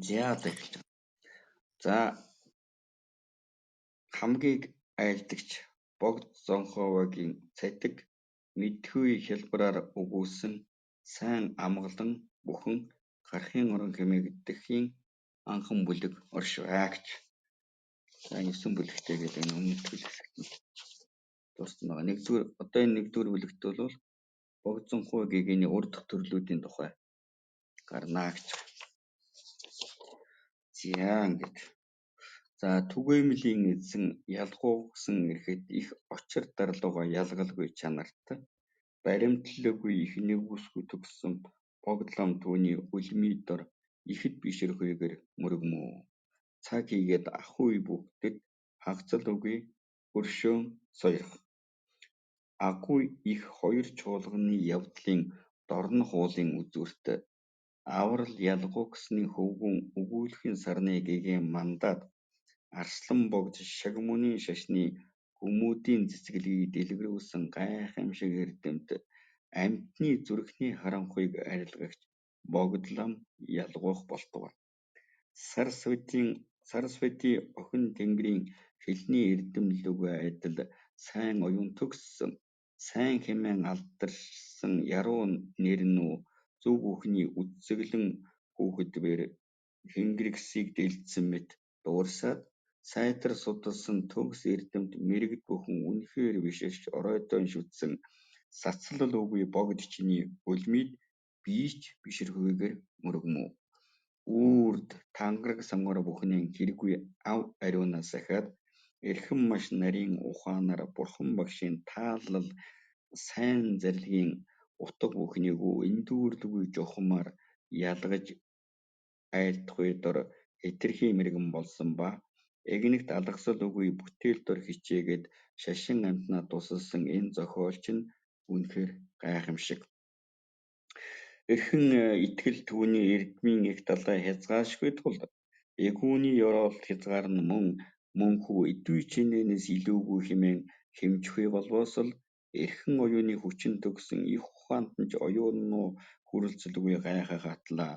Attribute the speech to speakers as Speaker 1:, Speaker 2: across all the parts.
Speaker 1: За одоо эхэлж байна. За хамгийн айлдагч Богд Зонховогийн цадиг мэдэхүй хялбараар өгүүлсэн сайн амгалан бүхэн Гарахын орон хэмээгдэхийн анхан бүлэг оршиваа гэж. За 9 бүлэгтэй гэдэг энэ өмнөд хэсэгт нь дурдсан байгаа. Нэгдүгээр одоо энэ нэгдүгээр бүлэгт бол Богд Зонховогийн урд дахь төрлүүдийн тухай гарнаа гэж. За ингээд. За түгээмлийн эзэн ялгуугсан эрэхэд их очир дарлууга ялгалгүй чанарт баримтлалгүй их нэгүсгүй төгссөн Богдлам түүний улмий дор ихэд бишрэхүйгээр мөргөмөө. Цаг хийгээд ах үе бүгдэд хагацал үгүй хөршөөн соёрох. Агуй их хоёр чуулганы явдлын дорнох уулын үзүүрт аварал ялгуугсны хөвгүүн өгүүлэхэн сарны гэгээн мандаад Арслан Богд Шагмунын шашны хүмүүдийн цэцгэлгийг дэлгэрүүлсэн гайхамшиг эрдэмт амьтны зүрхний харанхуйг арилгагч Богдлам ялгуух болтугай. Сарасвати охин тэнгэрийн шилний эрдэмлүүгээ адил сайн оюун төгссөн, сайн хэмээн алдаршсан яруу нэр нь зөв бүхний үзэсгэлэн хүүхэд бээр Тэнгэргэсийг дэлдсэн мэт дуурьсаад сайтар судалсан төгс эрдэмт мэргэд бүхэн үнэхээр биширч оройдон шүтсэн сацлал үгүй Богд чиний улмийд би ч бишрэхүйгээр мөргөмөө. Үүрд тангараг сонгор бүхнээ хэргүй ав ариунаас ахиад эрхэм маш нарийн ухаанаар бурхан багшийн таалал сайн зарлигийн утга бүхнийг эндүүрлгүй жухамаар ялгаж айлдахгүй дор хэтэрхий мэргэн болсон ба эгнэгт алгасал үгүй бүтээл дор хичээгээд шашин амьтнаа тусалсан энэ зохиолч нь үнэхээр гайхамшиг. Эрхэн итгэл түүний эрдмийн эх далай хязгаарлашгүй тул эгүүний ёроолд хязгаар нь мөн мөнхүү эдүй чинээнээс илүүгүй хэмээн хэмжихгүй болвоос л эрхэн оюуны хүчин төгсөн их ухаант нь ч оюун хүрэлцэлгүй гайхах атлаа.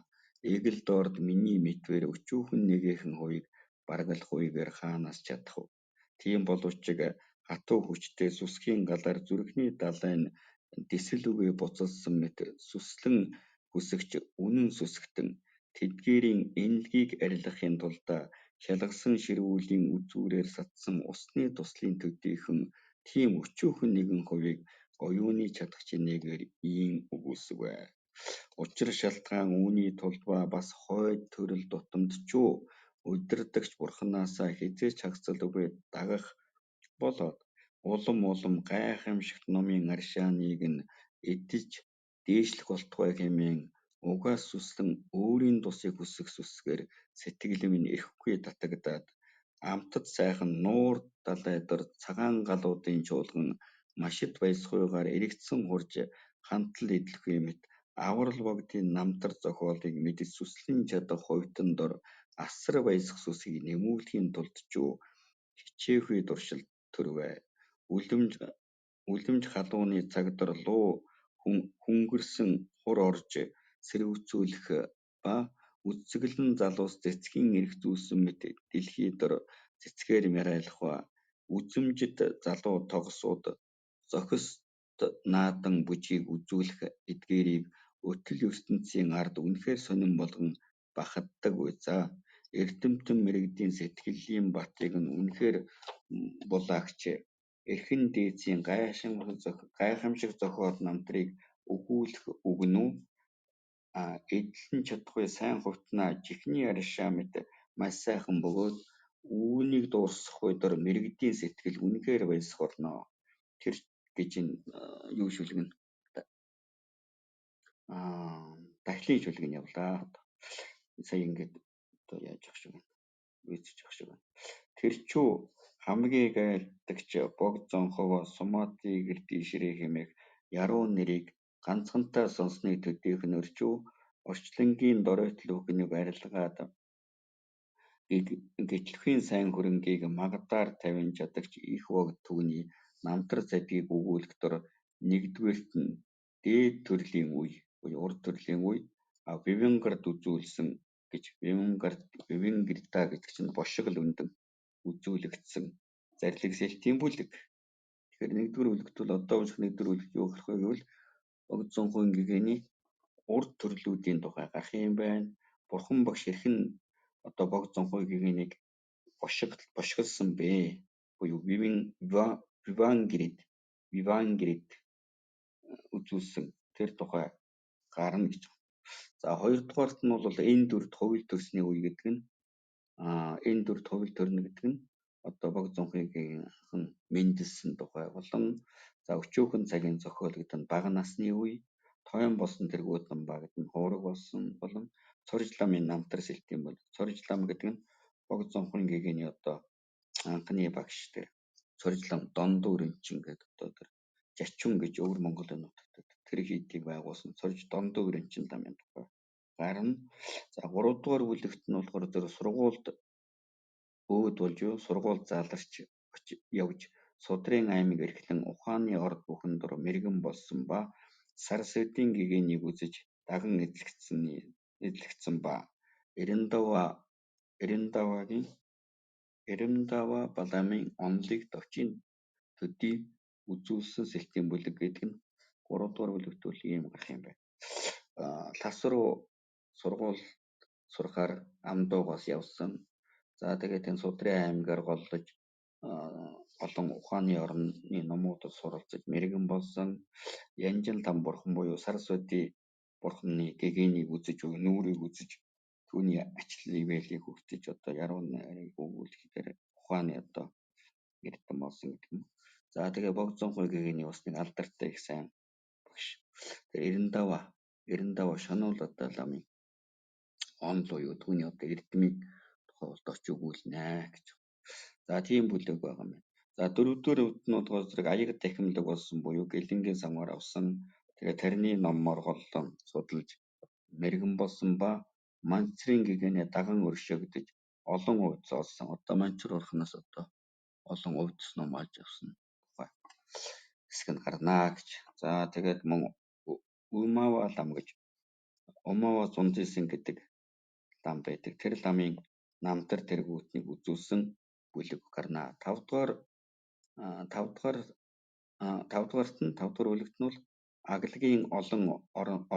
Speaker 1: Эгэл доорд миний мэдвэр өчүүхэн нэгээхэн хувийг баргалахгүйгээр хаанаас чадах вэ? Тийм боловч хатуу хүчтэй сүсгийн галаар зүрхний далай нь дисэл үгүй буцалсан мэт сүслэн хүсэгч үнэн сүсэгтэн тэдгээрийн энэлгийг арилгахын тулд шалгасан ширвүүлийн үзүүрээр сацсан усны туслын төдийхөн тийм өчүүхэн нэгэн хувийг оюуны чадах чинээгээр ийн өгүүлсэв. Учир шалтгаан үүний тулд ба бас хойд төрөл тутамд ч юу удирдагч бурхнаасаа хэзээ ч хагацал үгүй дагах болоод улам улам гайхамшигт номын аршааныг нь эдэж дээшлэх болтугай хэмээн угаас сүслэн өөрийн тусыг хүсэх сүсгээр сэтгэл минь эрхгүй татагдаад амтад сайхан нуур далай дор цагаан галуудын чуулган машид баясхуйгаар эргэцсэн хурж хантал эдлэхүй мэт аварал богдын намтар зохиолыг мэдэж сүслэн чадах хувитан дор асар баясах сүсгийг нэмүүлэхийн тулд ч юу хичээхүй туршилт төрвэй. Үлэмж халууны цаг дор луу хөнгөрсөн хур орж сэрүүцүүлэх ба үзэсгэлэн залуус цэцгийн эрх зүйсэн мэт дэлхий дор цэцгээр марайлах ба үзэмжит залуу тогсууд зохист наадан бүжгийг үзүүлэх эдгээрийг өтөл ертөнцийн ард үнэхээр сонин болгон бахаддаг за. Эрдэмтэн мэргэдийн сэтгэлийн батыг нь үнэхээр булаагч эрхэн дээдсийн гайхамшиг зохиол намтрыг өгүүлэх үг нь үү эдлэн чадахгүй сайн хувитнаа жихний аршаа мэт маш сайхан бөгөөд үүнийг дуурсахгүй дор мэргэдийн сэтгэл үнэхээр баясах болно. Тэр гэж энэ юу шүлэг нь дахлын шүлэг нь явлаа. Сая ингээд одоо яаж ах шиг байна. Үйцэж ах шиг байна. Тэр чүү хамгийн айлдагч Богд Зонховоо Суматигэр дийшрээ хэмээх яруу нэрийг ганцхантаа сонсныг төдийхөнөр чүү орчлонгийн доройтол үхнийг арилгаад гэтлэхийн сайн хөрөнгийг магдаар тавин чадагч их богд түүний намтар цадгийг өгүүлэх дор нэгдүгээрт нь дээд төрлийн үе буюу урд төрлийн үе Вивингарт үзүүлсэн гэж Вивенгрида гэдэг чинь бошгол өндөг үзүүлэгдсэн зарлиг сэлтийн бүлэг. Тэгэхээр нэгдүгээр бүлэгт бол одоо унших нэгдүгээр бүлэгт юу гарах вэ гэвэл Богдзонхын гэгээний урд төрлүүдийн тухай гарах юм байна. Бурхан багш хэрхэн одоо Богдзонхын гэгээнийг бошиглосон бэ? Буюу Вивангрид үзүүлсэн тэр тухай гарна гэж. За хоёрдугаарт нь бол энэ дүрд хууль төрсний үе гэдэг нь энэ дүрд хууль төрнө гэдэг нь одоо Богдзонхын анхан мэндэлсэн тухай болон за өчүүхэн цагийн зохиол гэдэг нь бага насны үе, тойм болсон тэргүүд намбаа гэдэг нь хуураг болсон болон Цорж ламын намтар сэлтийн бол Цорж лам гэдэг нь Богдзонхын гэгээний одоо анхны багш тэр Цорж лам Дондуу Ринчин гэдэг одоо тэр Жачун гэж өвөр Монголын нутагт тэр хийдийг байгуулсан Цорж Дондуу Ринчин ламын тухай гарна. За гуравдугаар бүлэгт нь болохоор тэр сургуульд өөд болж сургууль зааларч явж Судрын аймаг эрхлэн ухааны орд бүхэн дур мэрэгэн болсон ба Сарсведийн гэгээнийг үзэж даган эзлэгдсэн ба Эрендава Баламын онолыг товчийн төдий үзүүлсэн сэлтийн бүлэг гэдэг нь гуравдугаар бүлэгт бол ийм гарах юм байна. Лас руу сургууль сурахаар Амдуугаас явсан. За тэгээд энэ Судрын аймгаар голлож олон ухааны орны номуудад суралцаж мэрэгэн болсон. Янжин лам бурхан буюу Сарсведи бурханы гэгээнийг үзэж, нүүрийг үзэж түүний ачлал ивэлийг хүртэж одоо яруу найрыг өгүүлэхээр ухааны одоо эрдэм болсон гэдэг юм. За тэгээ Богдзонхой гэгээний бас нэг алдартай их сайн багш. Тэгээ 95 шануул одоо ламын онол буюу түүний одоо эрдмийн тухай бол очиж өгүүлнэ гэж. За тийм бүлэг байгаа юм байна. За дөрөвдүгээр өвд нь болохоор зэрэг аяг дахимлаг болсон буюу гэлэнгийн самгаар авсан. Тэгээ тарны номмоор голлон судалж мэрэгэн болсон ба Манчрын гэгээний даган өршөөгдөж олон увдис олсон. Одоо Манчур бурхнаас одоо олон увдис ном олж авсан тухай хэсэг нь гарнаа гэж. За тэгээд мөн Умава лам гэж Умава Зунзисэн гэдэг лам байдаг. Тэр ламын намтар тэргүүтнийг үзүүлсэн бүлэг гарнаа. Тавдугаарт нь тавдугаар бүлэгт нь бол Аглагийн олон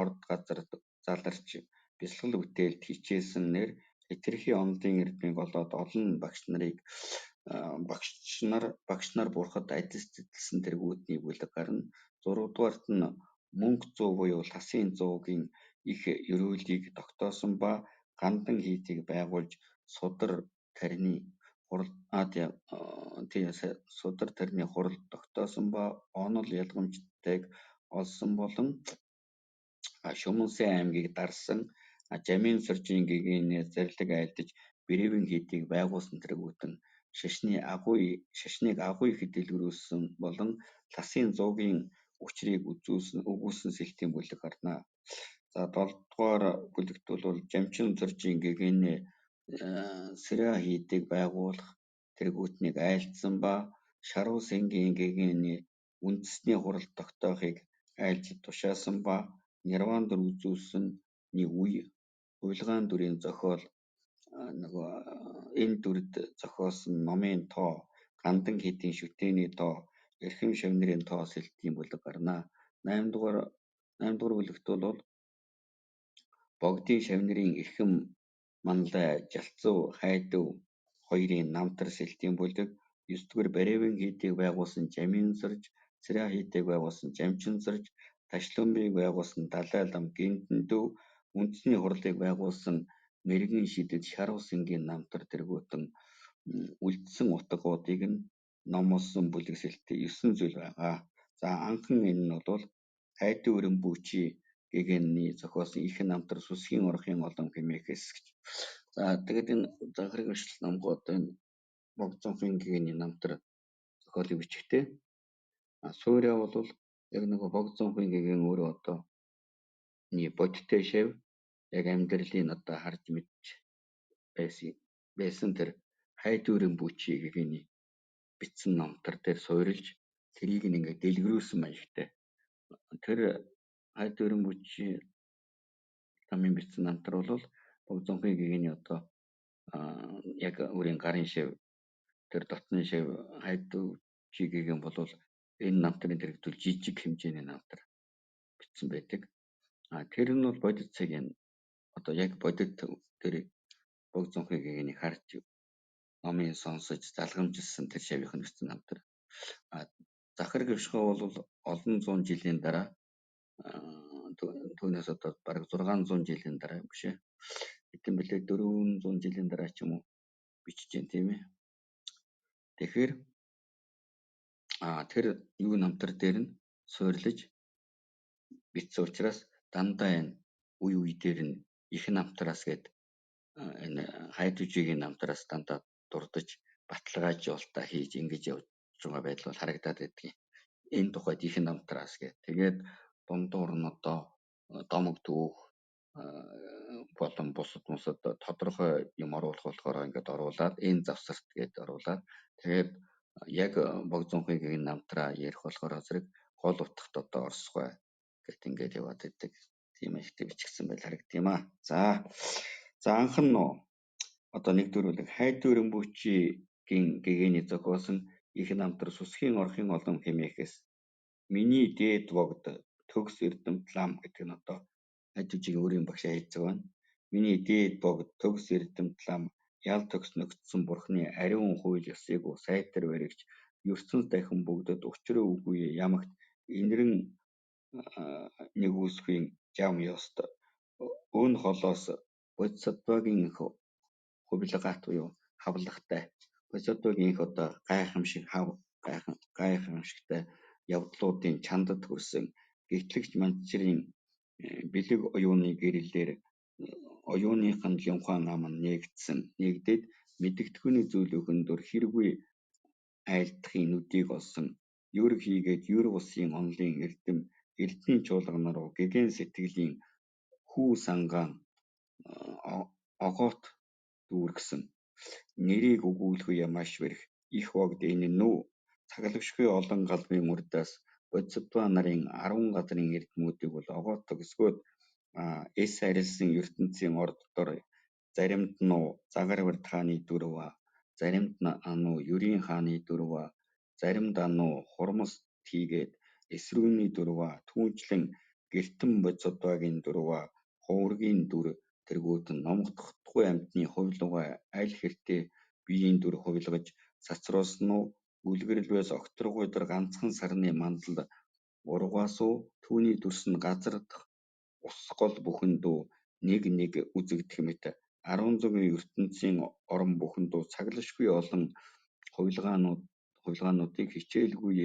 Speaker 1: орд газар заларч бясалгал бүтээлд хичээсэн нэр хэтэрхий онолын эрдмийг олоод олон багш нарыг багш нар бурхад адис зэдэлсэн тэргүүтний бүлэг гарна. Зургадугаарт нь мөнгө зуу буюу ласын зуугийн их ерөөлийг тогтоосон ба гандан хийдийг байгуулж судар тарны хурал судар тарны хурал тогтоосон ба онол ялгамжтайг олсон болон Шумансын аймгийг дарсан Жамин соржийн гэгээний зарлиг айлдаж Бревен хийдийг байгуулсан тэргүүтэн шашныг агуу ихэд дэлгэрүүлсэн болон ласын зуугийн учрыг өгүүлсэн сэлтийн бүлэг гарна. За долдугаар бүлэгт бол Жамчин соржийн гэгээний Сэра хийдийг байгуулах тэргүүтнийг айлдсан ба Шаруу сэнгийн гэгээний үндэсний хурал тогтоохыг айлж тушаасан ба Нирван дүр үзүүлсэн нэг үе хувилгаан дүрийн зохиол нөгөө энэ дүрд зохиосон номын тоо, гандан хийдийн шүтээний тоо, эрхэм шавнырын тоо сэлтийн бүлэг гарна. 8 дугаар бүлэгт бол Богдын шавнырын эрхэм манлай Жалцуу хайдав хоёрын намтар сэлтийн бүлэг, 9 дугаар Баривын хийдийг байгуулсан Жамин сорж, Цэрэ хийдийг байгуулсан Жамчин сорж, Ташлумбыг байгуулсан Далай лам Гэндэндүү, үндэсний хурлыг байгуулсан мэрэгэн шидэд Шаруу сэнгийн намтар тэргүүтэн үлдсэн утгуудыг нь номлосон бүлэг сэлтээ 9 зүйл байгаа. За анхан энэ нь бол хайдын өрөмбүүчи гэгэний зохиосон их намтар сүсгийн орохын олон хэмээхээс гэж. За тэгээд энэ захираг уншил номгоо одоо энэ Богдзонхын гэгэний намтар зохиолыг бичгтээ. Суурьа бол яг нөгөө Богдзонхын гэгээн өөрөө одоо бодиттой шав яг амьдралыг одоо харж мэдж байсан тэр хайдварын бүчи гэгэний бичсэн номтар дээр суурилж тэрийг ингээд дэлгэрүүлсэн маягтай. Тэр хайдварын бүчи ламын бичсэн намтар бол Богзонхын гэгэний одоо яг өөрийн гарын шив тэр дотны шив Хайдвчи гэгэн бол энэ намтрын дэргэдүүл жижиг хэмжээний намтар бичсэн байдаг. Тэр нь бол бодит цагийн одоо яг бодит тэр Богзонхын гэгэнийг харж номын сонсож залгамжилсан тэр шавийнх нь бичсэн намтар. Захар Гэвшгөө бол олон зуун жилийн дараа түүнээс одоо бараг 600 жилийн дараа биш хэдэн бэлээ 400 жилийн дараа ч юм уу бичиж байна тийм ээ. Тэгэхээр тэр юу намтар дээр нь суйрлаж бичсэн учраас дандаа энэ үе үе дээр нь их намтраас гээд энэ Хайдвчигийн намтраас дандаа дурдаж баталгаажуулалтаа хийж ингэж явж байгаа байдал бол харагдаад байдгийн. Энэ тухайд их намтраас гээд тэгээд дундуур нь одоо домог түүх болон бусад мусад тодорхой юм оруулах болохоор ингээд оруулаад энэ завсарт гээд оруулаад тэгээд яг Богзонхын энэ намтраа ярих болохоор зэрэг гол утгат одоо орсгой гэт ингээд яваад байдаг. Тийм ихтэй бичигдсэн байл харагддаг юм аа. За анх нь одоо нэг дөрвөлэг Хайдвар Ринбүүчигийн гэгээний зохиосон их намтар сүсгийн орхын олон хэмээхээс миний дээд богд төгс эрдэмт лам гэдэг нь одоо Хайдвчигийн өөрийн багш хайцаг байна. Миний дээд богд төгс эрдэмт лам ял төгс нөхцсөн бурхны ариун хууль ёсыг сайтар баригч ертөнц дахин бүгдэд учрын үгүй ямагт инэрэн нэгүсхийн жам ёст өн холоос бодисадвагийн хувилгаат буюу хавлагтай бодисадвагийн их одоо гайхамшигтай явдлуудын чандад хүрсэн гэрчлэгч манчрын бэлэг оюуны гэрлэлээр оюуных нь лимфа нам нь нэгдээд мэдэгдэхүүний зүйл өхөндөр хэргүй айлдахын нүдийг олсон юр хийгээд юр улсын онолын эрдэм эрдний чуулганаар гэгэн сэтгэлийн хүү сангаан огоот дүүргэсэн нэрийг өгүүлэхүй маш бэрх их богд энэ нь үү цаглавшгүй олон галмын урдаас бодисадва нарын 10 газрын эрдэмүүдийг бол огоот төгсгөөд эс арилсан ертөнцийн ор дотор заримд нь Загарвард хааны дөрв, заримд нь ануу Ерийн хааны дөрв, заримд ануу хурмас тийгээд эсрүүний дөрв, түүнчлэн гэртэн бодисадвагийн дөрв, хуврагийн дүр тэргүүтэн номгохдохгүй амьтны хувилгаа аль хэртээ биеийн дүр хувилгаж цацруулсан уу үлгэрэлвээс огторгуй дор ганцхан сарны мандал урвгаас уу түүний дүрс нь газар дахь ус гол бүхэнд үү нэг нэг үзэгдэх мэт 16 ертөнцийн орон бүхэнд үү цаглашгүй олон хувилгаануудыг хичээлгүй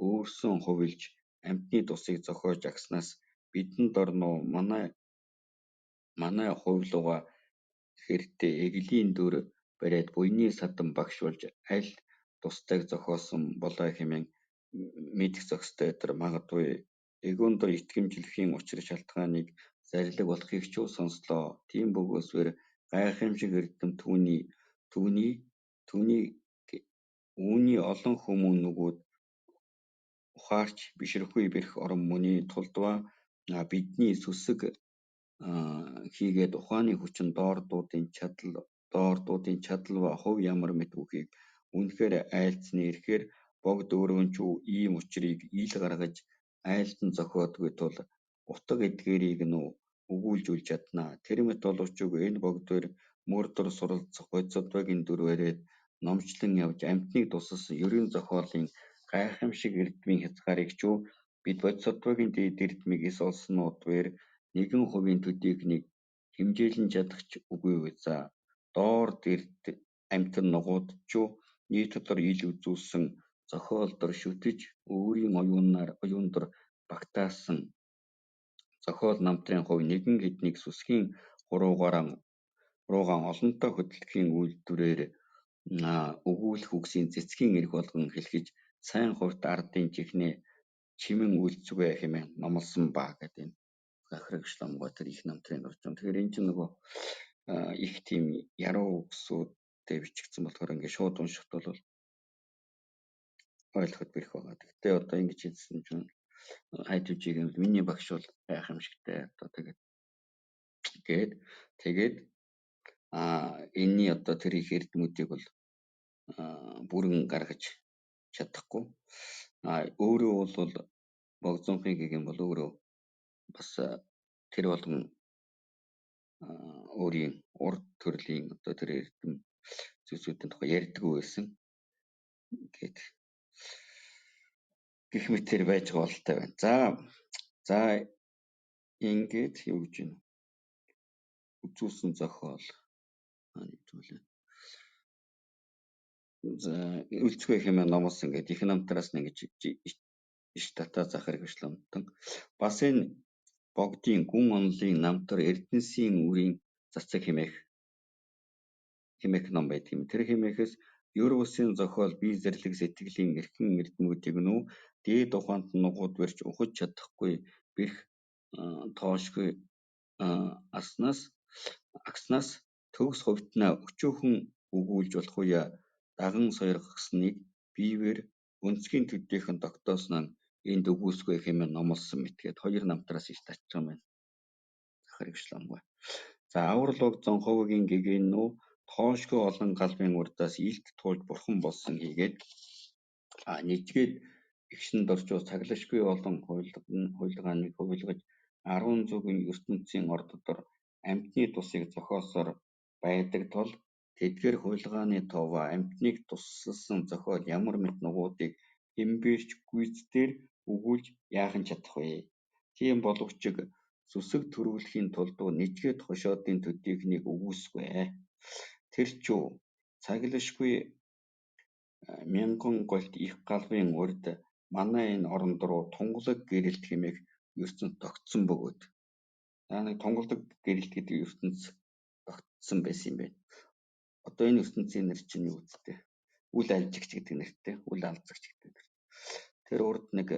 Speaker 1: өөрсөн хувилж амьтны тусыг зохиож агснаас бидэнд орно уу манай хувилгаа хэртээ эглийн дүр бариад буяны садан багш болж аль тусдайг зохиосон болой хэмээн мэдэх зохистой өдр магадгүй эгондор итгэмжлэхийн учир шалтгааныг зарлиг болохыг ч сонслоо. Тийм бөгөөсвөр гайхамшиг эрдэм түүний түүний түүний үүний олон хүмүүн нүгүүд ухаарч бишрэхгүй бэрх орон мөний тулд ба бидний сүсэг хийгээд ухааны хүчин доор дуудын чадал ба хувь ямар мэт бүхийг үнэхээр айлдсаны ирэхээр богд өөрөө ч ийм учрыг ил гаргаж айлдан зохиодгүй тул утга эдгээрийг нь өгүүлжүүлж чадна. Тэр мэт боловч энэ богдоор мөр дор суралцах бодисадвагийн дүр бариад номчлон явж амьтныг тусалсан ерийн зохиолын гайхамшиг эрдмийн хязгаарыг ч бид бодисадвагийн дээд эрдмийг эс олснууд бээр нэгэн хувийн төдийхнийг хэмжээлэн чадах ч үгүй за. Доор дэрд амьтан нугууд ч нийт дор ил үзүүлсэн зохиол дор шүтэж өөрийн оюун дор багтаасан зохиол намтрын хувь нэгэн хэднийг сүсгийн хуруугаан олонтоо хөдөлгөхийн үйлдвэрээр өгүүлэх үгсийн цэцгийн эрх болгон хэлхэж сайн хувьд ардын чихнээ чимэн үйлцвэ хэмээн номлосон ба гэдэг энэ захирагч ломгой тэр их намтрын орж байгаа. Тэгэхээр энэ чинь нөгөө их тийм яруу үгсүүдтэй бичигдсэн болохоор ингээд шууд уншихад бол ойлгоход бэрх байгаа. Гэхдээ одоо ингэж хэлсэн чинь Хайдвчигийн миний багш бол гайхамшигтай одоо тэгээд гээд тэгээд Энэний одоо тэр их эрдэмүүдийг бол бүрэн гаргаж чадахгүй. Өөрөө бол Богзонхын гэгэн бол өөрөө бас тэр болгон өөрийн урд төрлийн одоо тэр эрдэм зүйлсүүдийн тухай ярьдаггүй байсан. Ингээд гэх мэтээр байж байгаа бололтой байна. За ингээд юу гэж байна? Үзүүлсэн зохиол зүйл. За үлцгүй хэмээн номлосон гэдэг их намтраас нэг иш татаа захар гэрчлэмтэн. Бас энэ богдын гүн онолын намтар Эрдэнэсийн үрийн цацаг хэмээх ном байдаг юм. Тэр хэмээхээс Ер улсын зохиол бие зэрлэг сэтгэлийн эрхэн эрдэмүүдийг нүү дээд ухаанд нугууд барьж ухаж чадахгүй бэрх тоошгүй агснаас төгс хувьтнаа өчүүхэн өгүүлж болох үе даган сойргосныг биевээр өнцгийн төдийхөн тогтоосон нь энд өгүүлсгүй хэмээн номлосон мэт гээд хоёр намтраас иш татчих юм байна. Захар гэрчлэмгүй. За аварлууг Зонховгийн гэгээн нүү тоошгүй олон галвын урдаас илт туулж бурхан болсон хийгээд нэгжгээд эгшин доржуу цаглашгүй олон хувилгааныг хувилгаж 10 зүгийн ертөнцийн ор дотор амьтны тусыг зохиосоор байдаг тул тэдгээр хувилгааны тоо ба амьтныг тусалсан зохиол ямар мэт нугуудыг хэмбээрч гүйцдээр өгүүлж яахан чадах вэ? Тийм боловч зүсэг төрүүлэхийн тулд нэжгээд хошоодын төдийхнийг өгүүлсгүй. Тэр ч юу, цаглашгүй мянган голд их галвын урд манай энэ оронд руу тунгалаг гэрэлт хэмээх ертөнц тогтсон бөгөөд. За нэг тунгалаг гэрэлт гэдэг ертөнц тогтсон байсан юм байна. Одоо энэ ертөнцийн нэр чинь юу үсттэй? Үл алжигч гэдэг нэртэй, үл алзагч гэдэг нэр. Тэр урд нэг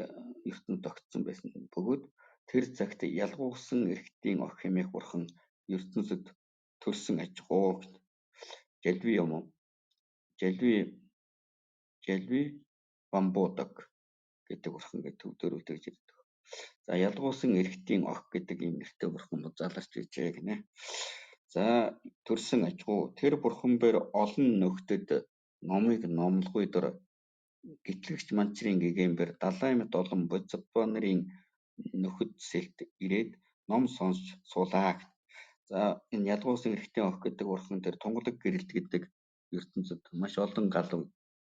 Speaker 1: ертөнц тогтсон байсан бөгөөд тэр цагт ялгуусан эрхтийн ох хэмээх бурхан ертөнцөд төрсөн аж ахуй. Жалви юм уу? Жалви бамбуудаг гэдэг бурхан гэдэг төвдөр үтгэж ирдэг. За ялгуусан эрхтийн ох гэдэг ийм нэртэй бурхан заларч иржээ гинэ. За төрсөн аж ахуй. Тэр бурхан бээр олон нөхдөд номыг номлогүй дор гэтлэгч манчрын гэгээн бээр далайн мэт олон бодисадва нарын нөхөд сэлт ирээд ном сонсч суулаа. За энэ ялгуусан эрхтийн ох гэдэг бурхан тэр тунгалаг гэрэлт гэдэг ертөнцөд маш олон галуу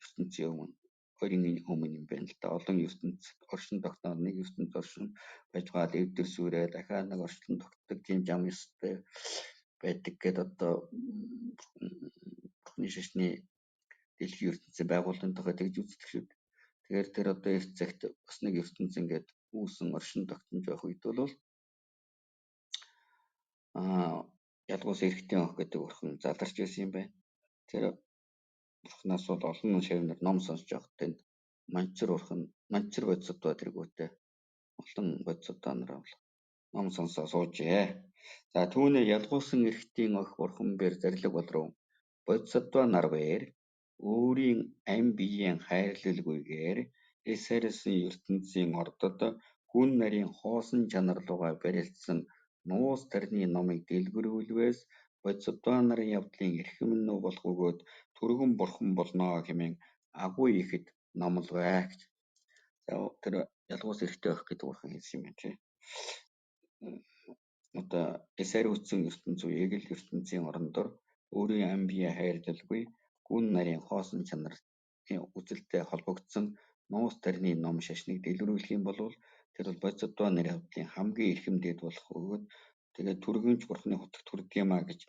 Speaker 1: ертөнцийн өмнө хоёрын өмнө юм байна л да. Олон ертөнц оршин тогтноод нэг ертөнц оршин байж байгаа эвдэр сүрээ дахиад нэг оршин тогтдог тийм зам ёстой байдаг гэдээ одоо бурхны шашны дэлхийн ертөнцийн байгууллагын тухай тэгж үздэг шүү. Тэгэхээр тэр одоо эрт цагт бас нэг ертөнц ингээд үүсэн оршин тогтнож байх үед бол ялгуус эрхтэн ох гэдэг бурхан заларч байсан юм байна. Тэр бурхнаас бол олон шавнар ном сонсож байхад энэ манчир бурхан манчир бодисадва тэргүүтээ олон бодисадва нар бол ном сонсоо суужээ. За түүнээ ялгуусан эрхтийн ох бурхан бээр зарлиг болров. Бодисадва нар бээр өөрийн ам биеийн хайрлалгүйгээр эс харьсан ертөнцийн ордод гүн нарийн хоосон чанар руугаа барилцсан нуус тарны номыг дэлгэрүүлвээс бодисадва нарын явдлын эрхэм нь болох бөгөөд түргэн бурхан болно хэмээн агуу ихэд номловаа гэж. За тэр ялгуус эрхтэй байх гэдэг бурхан хэлсэн юм байна тий. Одоо эс хариуцсан ертөнц үеийг л ертөнцийн орон дор өөрийн ам бие хайрлалгүй гүн нарийн хоосон чанарын үзэлтэй холбогдсон нуус тарны ном шашныг дэлгэрүүлэх юм бол тэр бол бодисадва нарын явдлын хамгийн эрхэм дээд болох бөгөөд тэгээд түргэнч бурхны хутагт хүрдэг юм а гэж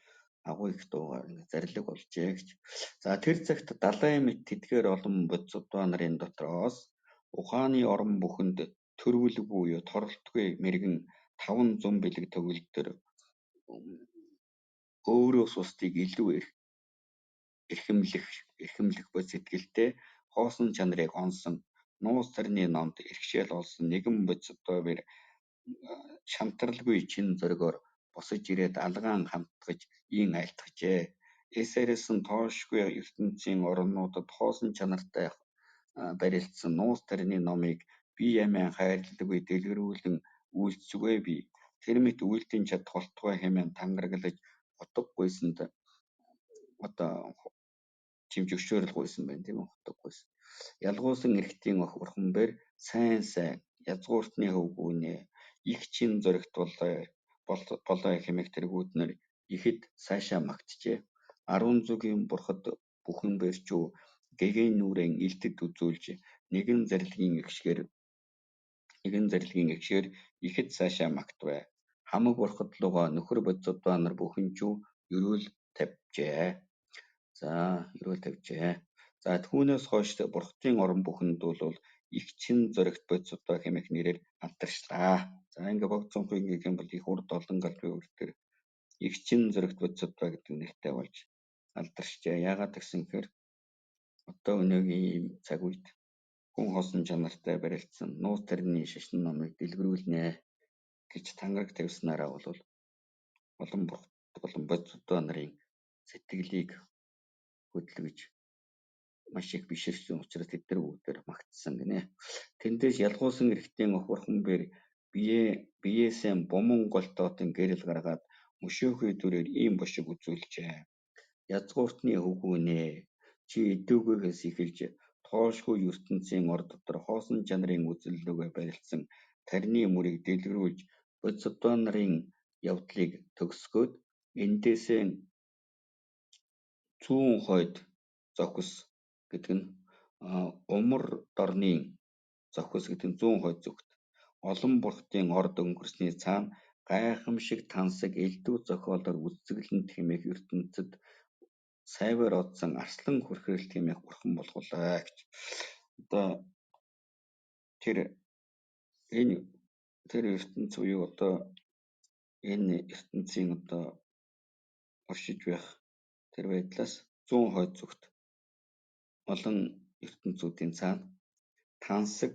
Speaker 1: агуу их дуугаар зарлиг болжээ гэж. За тэр цагт далайн мэт тэдгээр олон бодисадва нарын дотроос ухааны орон бүхэнд төрвөлгүй буюу торолтгүй мэрэгэн 500 бэлэг төгөлдөр өөрөөс бусдыг илүү эрхэмлэх бод сэтгэлтэй хоосон чанарыг онсон нуус тарны номд бэрхшээл олсон нэгэн бодисадва бээр шантарлгүй чин зоригоор босож ирээд алгаан хамтгаж ийн айлтгажээ. Эс харьсан тоошгүй ертөнцийн орнуудад хоосон чанартай барилцсан нуус тарны номыг бие амиа хайрлалгүй дэлгэрүүлэн үйлцгүй би. Тэр мэт үйлдэн чадах болтугай хэмээн тангараглаж утга гуйсанд одоо чим зөвшөөрөл гуйсан байна тийм үү, хутаг гуйсан. Ялгуусан эргэтийн ох бурхан бээр сайн сайн язгууртны хөвгүүнээ их чин зоригт болоо хэмээх тэргүүднэр ихэд сайшаа магтжээ. Арван зүгийн бурхад бүхэн бэрчүү гэгээн нүүрээ илтэд үзүүлж нэгэн зарилгийн эгшгээр ихэд сайшаа магтвэ. Хамаг бурхад лугаа нөхөр бодисадва нар бүхэн чүү ерөөл тавьжээ. За ерөөл тавьжээ. За түүнээс хойш бурхадын орон бүхэнд бол их чин зоригт бодисадва хэмээх нэрээр алдаршлаа. За ингээ Богдзонхын гэх юм бол их урд олон галбын үр дээр их чин зоригт бодисадва гэдэг нэртэй болж алдаршжээ. Яагаад гэсэн гэхээр одоо өнөөгийн ийм цаг үед хүн хоосон чанартай барилцсан нууц тарины шашин номыг дэлгэрүүлнэ гэж тангараг тавьснараа бол олон бурхад болон бодисадва нарын сэтгэлийг хөдөлгөж маш их биширсэн учраас тэд нар бүгдээр магтсан гинэ. Тэндээс ялгуусан эрэгтэй ох бурхан бээр биеэсээ буман голтоотон гэрэл гаргаад мөшөөхий дүрээр ийм бошиг үзүүлжээ. Язгууртны хөвгүүнээ чи эдүүгээс эхэлж тоошгүй ертөнцийн ор дотор хоосон чанарын үзэллүүгээ барилцсан тарины мөрийг дэлгэрүүлж бодисадва нарын явдлыг төгсгөөд эндээсээ зүүн хойд зохис гэдэг нь умар дорны зохис гэдэг нь зүүн хойд зүгт олон бурхадын орд өнгөрсний цаана гайхамшиг тансаг элдв зохиолоор үзэсгэлэнт хэмээх ертөнцөд сайваар одсон арслан хүрхрэлт хэмээх бурхан болгуулаа гэж. Одоо тэр энэ тэр ертөнц буюу одоо энэ ертөнцийн одоо оршиж байх тэр байдлаас зүүн хойд зүгт олон ертөнцүүдийн цаана тансаг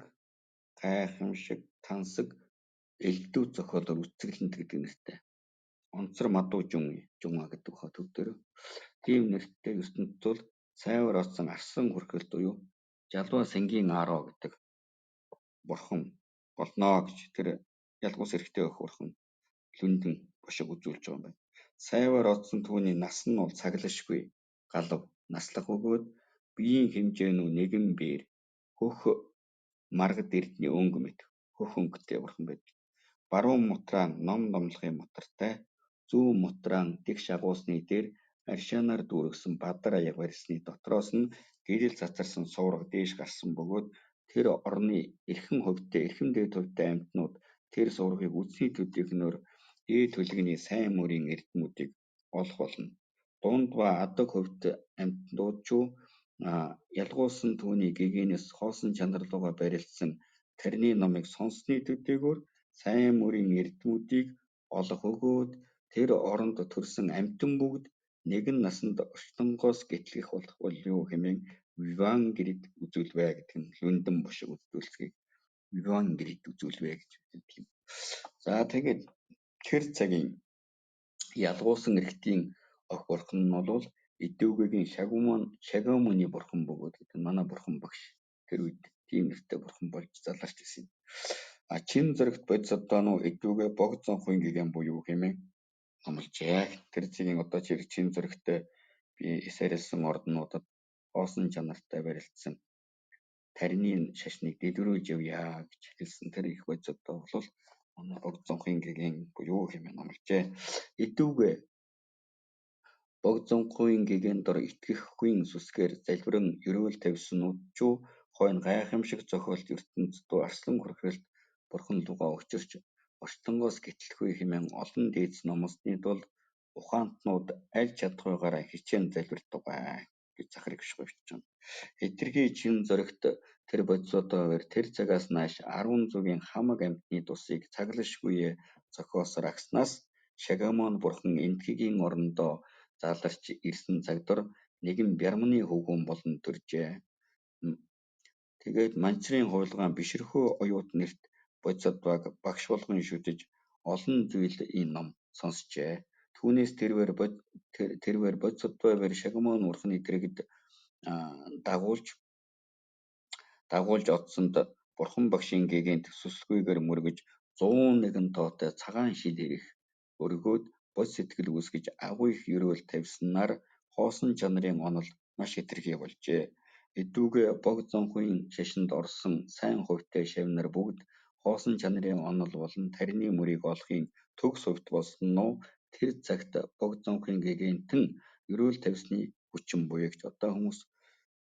Speaker 1: гайхамшиг тансаг элдв зохиолоор үзэсгэлэнт гэдэг нэртэй онцор мадуу жума гэдэг хаа төв дээр тийм нэртэй ертөнцид бол сайвар одсон арслан хүрхрэлт буюу Жалва сангийн ароо гэдэг бурхан болно гэж тэр ялгуус эрэгтэй өх бурхан лүндэн бошиг үзүүлж байгаа юм байна. Сайвар одсон түүний нас нь бол цаглашгүй галав наслах өгөөд биеийн хэмжээ нь нэгэн бээр хөх маргад эрдний өнгө мэт хөх өнгөтэй бурхан байдаг. Баруун мутраан ном номлохын мутартай, зүүн мутраан тэгш агуусны дээр аршаанаар дүүргэсэн бадар аяга барьсны дотроос нь гэрэл цацарсан суурга дээш гарсан бөгөөд тэр орны эрхэм хувьтай эрхэм дээд хувьтай амьтнууд тэр суургыг үзсний төдийхнөөр дээд түлхний сайн мөрийн эрдмүүдийг олох болно. Дунд ба адаг хувьд амьтнууд ч ялгуусан түүний гэгээнээс хоосон чанар руугаа барилцсан тарины номыг сонссны төдийгөөр сайн мөрийн эрдмүүдийг олох өгөөд тэр оронд төрсөн амьтан бүгд нэгэн насанд орчлонгоос гэтлгэх болох болов хэмээн Виван гэрид үзүүлвэ гэдэг нь лүндэн бошиг үзүүлсгийг Виван гэрид үзүүлвэ гэж хэлдэг юм. За тэгээд тэр цагийн ялгуусан эргэтийн ох бурхан нь бол эдүүгэгийн Шагамуны бурхан бөгөөд гэдэг нь манай бурхан багш тэр үед тийм нэртэй бурхан болж заларч ирсэн юм. А чин зоригт бодисадваа эдүүгээ Богдзонхын гэгэн буюу хэмээн номложээ. Тэр цагийн одоо чин зоригтой би эсэрэлсэн орднуудад хоосон чанартай барилцсан тарины шашныг дэлгэрүүлж явъя гэж хэлсэн тэр их бодисадваа бол манай Богдзонхын гэгэн буюу хэмээн номложээ. Эдүүгээ Богдзонхын гэгээн дор итгэхгүй сүсгээр залбиран ерөөл тавьснууд ч хойно гайхамшиг зохиолт ертөнцид арслан хүрхрэлт бурхан лугаа учирч орчлонгоос гэтлэхгүй хэмээн олон дээдэс номлосны тулд ухаантнууд аль чадахуйгаараа хичээн залбирдаг гэж Захар гишгүү бичиж байна. Хэтэрхий чин зоригт тэр бодисадваар тэр цагаас нааш 10 зүгийн хамаг амьтны тусыг цаглашгүйе зохиосоор агснаас Шагамун бурхан Энэтхэгийн орондоо заларч ирсэн цаг дор нэгэн бярманы хөвгүүн болон төржээ. Тэгээд Манчрын хувилгаан бишрхөө оюут нэрт бодисадваг багш болгон шүтэж олон зүйл энэ ном сонсчээ. Түүнээс тэрвэр бодисадваар Шагамун бурханы дэргэд дагуулж одсонд бурхан багшийн гэгээнд сүсгүйгээр мөргөж 101 тоотой цагаан шил эрх өргөөд бод сэтгэл үүсгэж агуу их ерөөл тавьснаар хоосон чанарын онол маш хэтэрхий болжээ. Эдүгээ Богдозонхын шашинд орсон сайн хувьтай шавь нар бүгд хоосон чанарын онол болон тарины мөрийг олохын төгс хувьт болсон нь тэр цагт Богдозонхын гэгээнтэн ерөөл тавьсны хүчин буягч одоо хүмүүс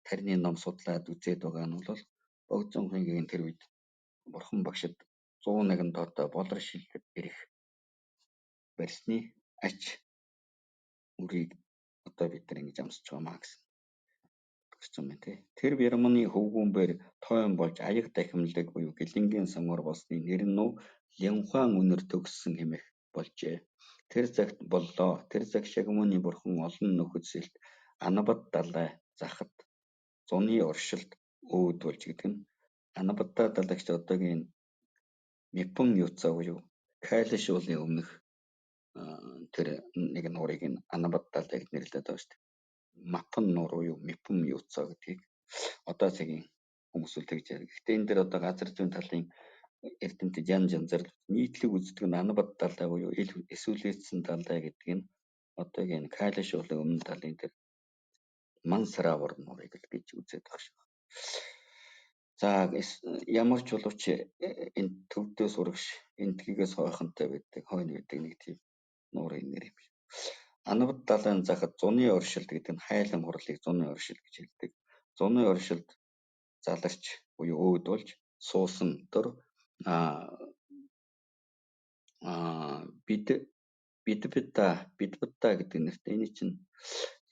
Speaker 1: тарины ном судлаад үзээд байгаа нь бол Богдозонхын гэгээн тэр үед бурхан багшид 101 тоотой болор шил эрх барьсны ач мөрийг одоо бид нар ингэж амсаж байгаа маа гэсэн гарч байгаа юм тий. Тэр Бирманы хөвгүүнбэр тойм болж аяг дахимлаг буюу гэлэнгийн сонгор болсны нэр нь Лянхуан үнэр төгссөн хэмээх болжээ. Тэр цагт боллоо. Тэр цаг Шагмууны бурхан олон нөхөд сэлт Анабад далай захад зуны оршилд өвд болж гэдэг нь Анабадда далайгч одоогийн Мипон юуцаа буюу Кайлаш уулын өмнөх тэр нэг нуурыг нь Анабад далай гэж нэрлэдэг байгаа шүү дээ. Мапан нуур буюу Мипон юуцаа гэдгийг одоо цагийн хүмүүс үл тэгж яриа. Гэхдээ энэ дээр одоо газар зүйн талын эрдэмтэд янз янзаар нийтлэг үздэг нь Анабад далай буюу эсвэлээдсэн далай гэдэг нь одоогийн Кайлаш уулын өмнө талын тэр Мансаравар нуурыг л гэж үзээд байгаа шиг. За ямар ч боловч энэ төвдөөс урагш энтгийгээс хойхонтой байдаг, хойно байдаг нэг тийм нуурын нэр юм шиг. Анабад далайн захад зуны оршилт гэдэг нь хайлан хурлыг зуны оршилт гэж хэлдэг. Зуны оршилт заларч буюу өөд болж суусан дор бид бидбита бидбита гэдэг нэртэй энэ чинь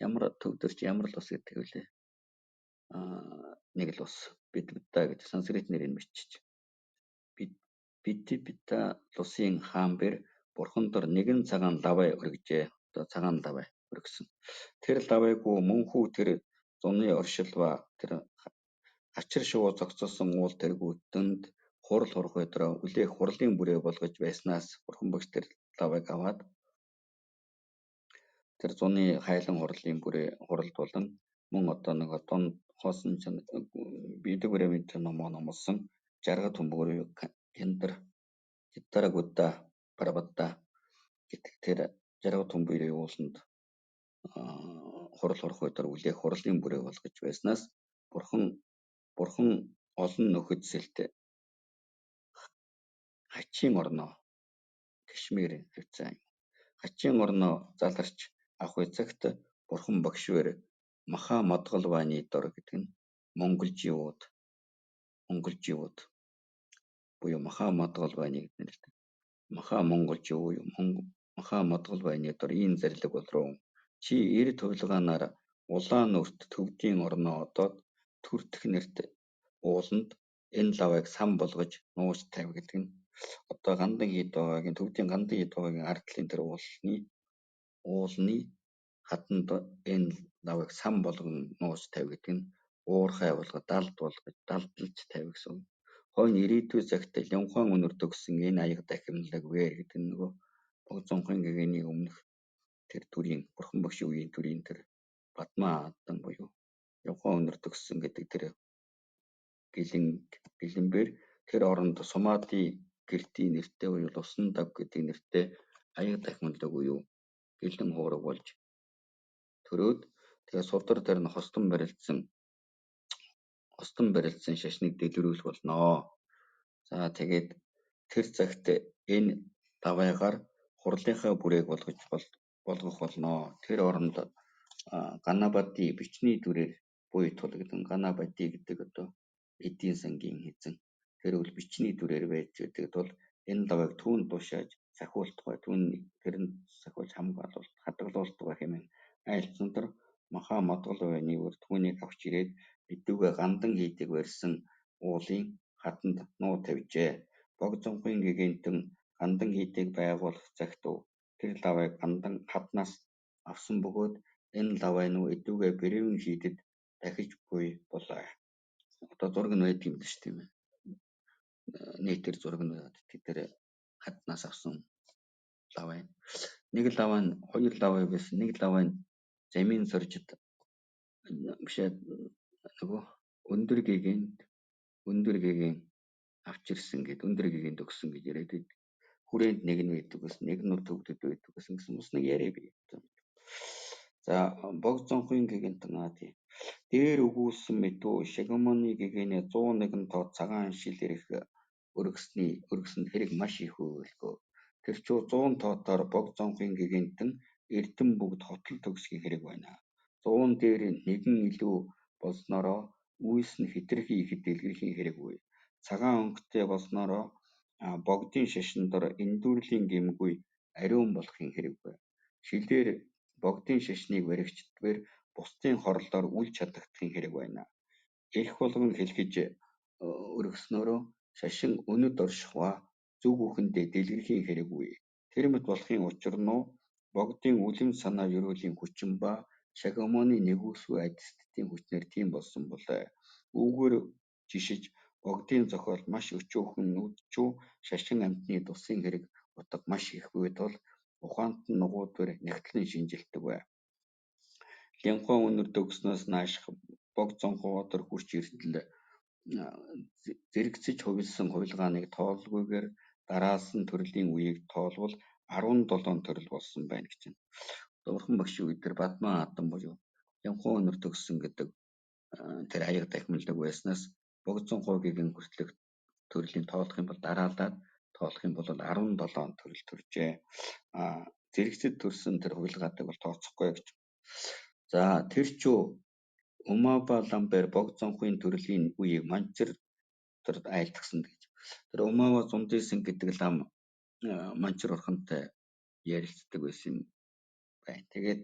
Speaker 1: ямар төвдөрч ямар л ус гэдэг вүлээ. Нэг л ус бидбита гэж санскрит нэрийг бичиж. Бидбита лусын хаан бэр бурхан дор нэгэн цагаан лавай өргөжээ. Одоо цагаан лавай өргөсөн. Тэр лавайгүй мөнхүү тэр зуны оршил ба тэр хачир шувуу зогцолсон уул тэргүүтэнд хурал хурхуй дөрөө үлээх хурлын бүрээ болгож байснаас бурхан багш тэр лавайг аваад тэр зуны хайлан хурлын бүрээ хуралд болон мөн одоо нэг дунд хоосон бидэг бүрээ мэдэр номоо номлосон жаргат хүмүүр кендэр Китарагудда Парабадда гэдэг тэр жаргат хүмүүрийн ууланд хурал хурхуй дор үлээх хурлын бүрээ болгож байснаас бурхан олон нөхөд сэлт хачин орноо Кашмир хавьцаа хачин орноо заларч авах цагт бурхан багшвэр Маха Мадгалваны дор гэдэг нь Монголжиуд буюу Маха Мадгалваны гэж нэрлэдэг. Маха Монголжиу буюу Маха Мадгалваны дор ийм зарлиг болроо. Чи эр тувилгаанаар улаан нүрт төвдийн орноо одоод төртөх нэрт ууланд энэ лавайг сан болгож нууж тавь гэдэг нь одоо гандан хийд байгаагийн төвдийн гандан хийд байгаагийн ард талын тэр уулны хаданд энэ лавайг сан болгон нууж тавь гэдэг нь уурхай болгож далд болгож далдалж тавь гэсэн. Хойно ирээдүй цагт Лянхуан үнэр төгссөн энэ аяга дахимлаг вэр гэдэг нь нөгөө Богдозонхын гэгээний өмнөх тэр төрийн бурхан багшийн үеийн төрийн тэр Бадмаа адан буюу Лянхуан үнэр төгссөн гэдэг тэр гэлэнбэр тэр оронд Сумади гэртийн нэртэй буюу Лусан даг гэдэг нэртэй аяга дахимлаг буюу гэлэн хуураг болж төрөөд тэгээ судар дээр нь хостон барилцсан шашныг дэлгэрүүлэх болноо. За тэгээд тэр цагт энэ давайгаар хурлынхаа бүрээг болгох болноо. Тэр оронд Ганабади бичний дүрээр буй тул гэдэг Ганабади гэдэг одоо эдийн сангийн эзэн тэр үл бичний дүрээр байж байдаг тул энэ лавайг түүнд тушааж сахиултугай түүний тэрэнд сахиулж хамгаалуулт хадгалуултугай хэмээн айлтсан төр Маха Мадгалваны үр түүнийг авч ирээд эдүгээ гандан хийдэг барьсан уулын хаданд нуу тавьжээ. Богдозонхын гэгээнтэн гандан хийдэг байгуулах цагт тэр лавайг гандан хаднаас авсан бөгөөд энэ лавай нь эдүгээ бэрвэн хийдэд дахиж буй болоо. Одоо зураг нь байдаг юм л шүү дээ. Нийтээр зураг нь байгаад тэр хаднаас авсан лавай. Нэг лавай нь хоёр лавай байсан. Нэг лавай нь замын соржид бишээ нөгөө өндөр гэгээн авч ирсэн гэд өндөр гэгээн төгссөн гэж яриад байдаг. Хүрээнд нэг нь байдаг гэсэн, нэг нь төгдөд байдаг гэсэн бас нэг яриа бий. За Богзонхын гэгээнтэн тий. Дээр өгүүлсэн мэт үү Шагмоны гэгээний 101 тоо цагаан шил ирэх өргөсөнд хэрэг маш их өгөөлгөө. Тэр чүү 100 тоотоор Богзонхын гэгээнтэн эрдэм бүгд хотол төгсгийн хэрэг байна. 100 дээр нэгэн илүү болсноороо үйлс нь хэтэрхий ихэд дэлгэрхийн хэрэггүй. Цагаан өнгөтэй болсноороо богдын шашин дор эндүрлийн гэмгүй ариун болохын хэрэггүй. Шилээр богдын шашныг баригчдбэр бусдын хорлолоор үл чадагдахын хэрэг байна. Эрх болгон хэлхэж өргөснөөрөө шашин өнөд орших ба зөв бүхэндээ дэлгэрхийн хэрэггүй. Тэр мэт болохын учир нь богдын үлэм санаа ёроолын хүчин ба Шагмоны нигүүлсгүй адисддын хүчнээр тийм болсон болой. Үүгээр жишиж богдын зохиол маш өчүүхэн нүдчүү шашин амьтны тусын хэрэг утга маш их буй тул ухаантан нугуудвэр нягтлан шинжилдэг бай. Лямхаа үнэр төгссөнөөс нааших Богзонхоодор хүрч иртэл зэрэгцэж хувилсан хувилгааныг тоололгүйгээр дараалсан төрлийн үеийг тоолбол 17 төрөл болсон байна гэж байна. Бурхан багшийн үед тэр Бадмаа хатан буюу Лямхаа үнэр төгссөн гэдэг тэр аяга дахимлаг байснаас Богзонхоогийн хүртэлх төрлийн тоолох юм бол дараалаад тоолох юм бол 17 төрөл төржээ. Зэрэгцэд төрсөн тэр хувилгаадаг бол тооцохгүй гэж. За тэр чүү Умаба ламбер Богзонхын төрлийн үеийг Манчир тэр айлтгсан гэж. Тэр Умава Зундисэн гэдэг лам Манчир бурхантай ярилцдаг байсан юм байна. Тэгээд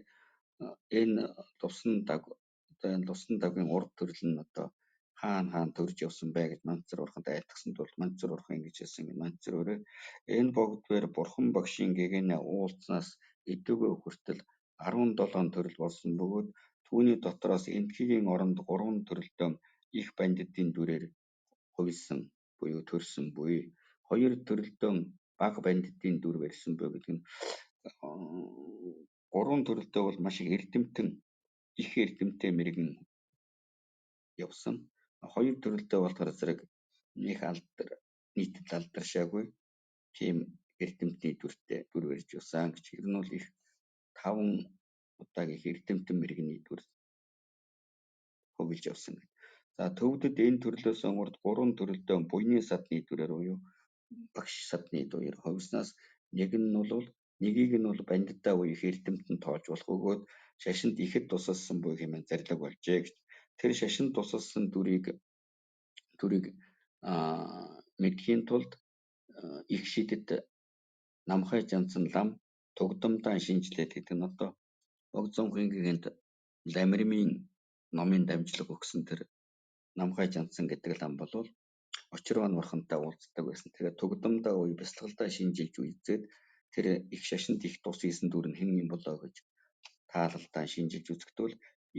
Speaker 1: энэ лувсан даг одоо энэ лувсан дагийн урд төрөл нь одоо хаана хаана төрж явсан бэ гэж Манцар бурханд айлтгсан тул Манцар бурхан ингэж хэлсэн. Манцар өөрөө энэ богдвэр бурхан багшийн гэгээнэ уулзнаас эдүгээ хүртэл 17 төрөл болсон бөгөөд түүний дотроос Энэтхэгийн оронд 3 төрөлтөө их бандитын дүрээр хувилсан буюу төрсөн буй. 2 төрөлтөө бага бандитын дүр барьсан буй гэдэг нь 3 төрөлтөө бол маш их эрдэмтэн их эрдэмтэй мэрэгэн явсан. 2 төрөлтөө болохоор зэрэг их алдар нийтэд алдаршаагүй тийм эрдэмтний дүртэй дүр барьж явсан гэж. Ер нь бол их 5 удаагийн их эрдэмтэн мэрэгний дүр хувилж явсан. За төвдөд энэ төрлөөс урд 3 төрөлтөө буйны садны дүрээр буюу багш садны дүрээр хувьснаас нэг нь бол нэгийг нь бол бандитаа буюу их эрдэмтэн тоож болох өгөөд шашинд ихэд тусалсан буй хэмээн зарлиг болжээ гэж. Тэр шашинд тусалсан дүрийг мэдхийн тулд их шидэд Намхай Жанцан лам тугдамдаа шинжилээд гэдэг нь одоо Богзонхын гэгээнт Ламирмын номын дамжлага өгсөн тэр Намхай Жанцан гэдэг лам болвол Очирван бурхантай уулздаг байсан. Тэгээд тугдамдаа үе бясалгалдаа шинжилж үзээд тэр их шашинд их тус хийсэн дүр нь хэн юм болоо гэж таалалдаа шинжилж үзэхдээ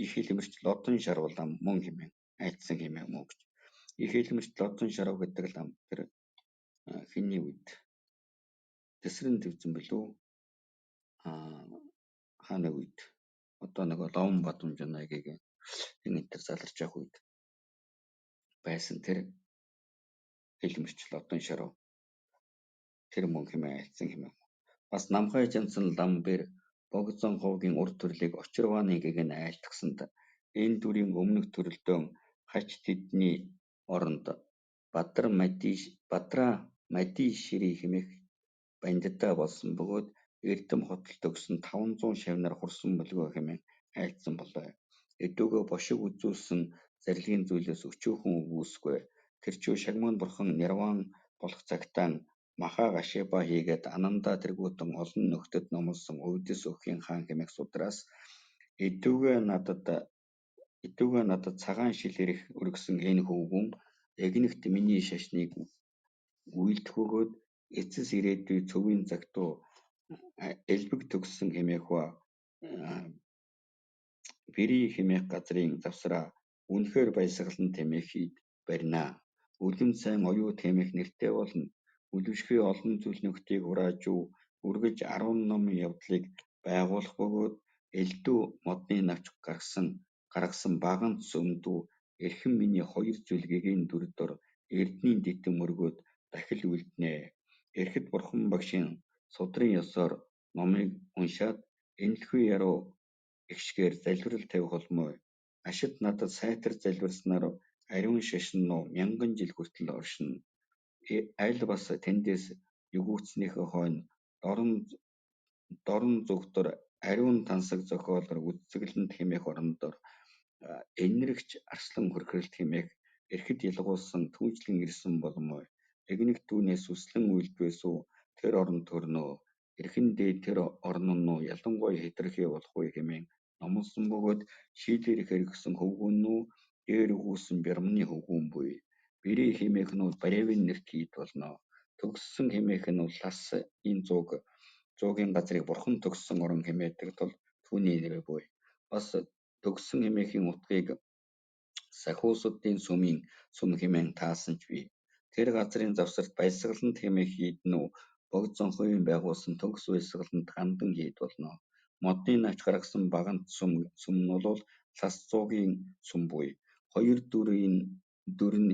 Speaker 1: их хэлмэрч Лодон шарвал лам мөн хэмээн айлтсан хэмээн мөн гэж. Их хэлмэрч Лодон шарав гэдэг лам тэр хэний үед Тэсрэн твзэн билүү хааны үед одоо нөгөө Ловн Бадамжунаагийг энэ энэ төр заларч явах үед байсан тэр хэлмэрч Лодон шарав тэр мөн хэмээн айлтсан хэмээн. Бас Намхай Жанцан лам бэр Богзон ховгийн урд төрлийг Очирваны гэгэн айлтгсанд энэ дүрийн өмнөх төрөлдөө хач тэдний оронд Бадраа Мади шири хэмээх бандитаа болсон бөгөөд Эрдэм хотол төгсөн 500 шавнар хурсан мөлгөө хэмээн айлтсан болой. Эдүгээ бошиг үзүүлсэн зарлигийн зүйлээс өчүүхэн үгүйсгүй. Тэр чүү Шагмон бурхан нирван болох цагтаа Маха Гашиба хийгээд Ананда тэргүүтэн олон нөхдөд номлосон Өвдөс өхийн хаан хэмээх судраас эдүгээ надад цагаан шил ирэх өргөсөн энэ хөвгүүн эгнэгт миний шашныг үйлдэх бөгөөд эцэс ирээдүй цөвийн загтуу элбэг төгссөн хэмээх ба Бэрий хэмээх газрын завсраа үнэхээр баясгалан тэмээхийд барина. Үлэм сайн оюут хэмээх нэртэй болно. Үлэмшгүй олон зүйл нөхдийг хурааж үргэж 10 номын явдлыг байгуулах бөгөөд элдв модны навч гаргасан баганц өмдүү эрхэм миний хоёр зүйл гэгээн дүр дор эрдэнийн дитэм өргөөд дахил үлднэ. Эрхэд бурхан багшийн судрын ёсоор номыг уншаад энэлхүү яруу эгшгээр залбирал тавих болмой. Ашид надад сайтар залбирснаар ариун шашин нь мянган жил хүртэл оршино. Аль бас тэндээс өгүүлснийхээ хойно дорнон зүг дор ариун тансаг зохиолоор үзэсгэлэнт хэмээх орон дор энэрэгч арслан хөрхирөлт хэмээх эрхэд ялгуулсан түүнчлэн ирсэн болмой. Эгнэгт түүнээс сүслэн үйлдвээс үү тэр оронд төрнө. Эрхэн дээд тэр орон нь ялангуяа хэтэрхий болох вэ хэмээн номлосон бөгөөд шийлээр хэрэгсэн хөвгүүн нь дээр өгүүлсэн бярамны хөвгүүн буй. Бэрий хэмээх нь Баривын нэрт хийд болно. Төгссөн хэмээх нь ласын зуугийн газрыг бурхан төгссөн орон хэмээдэг тул түүний нэр буй. Бас төгссөн хэмээхийн утгыг Сахиусдын сүмийн сүм хэмээн таасан ч бий. Тэр газрын завсарт Баясгалант хэмээх хийд нь Богдзонховын байгуулсан төгс баясгалант гандан хийд болно. Модны навч гаргасан багант сүм нь бол лас зуугийн сүм буй. Хоёр дүрийн дүр нь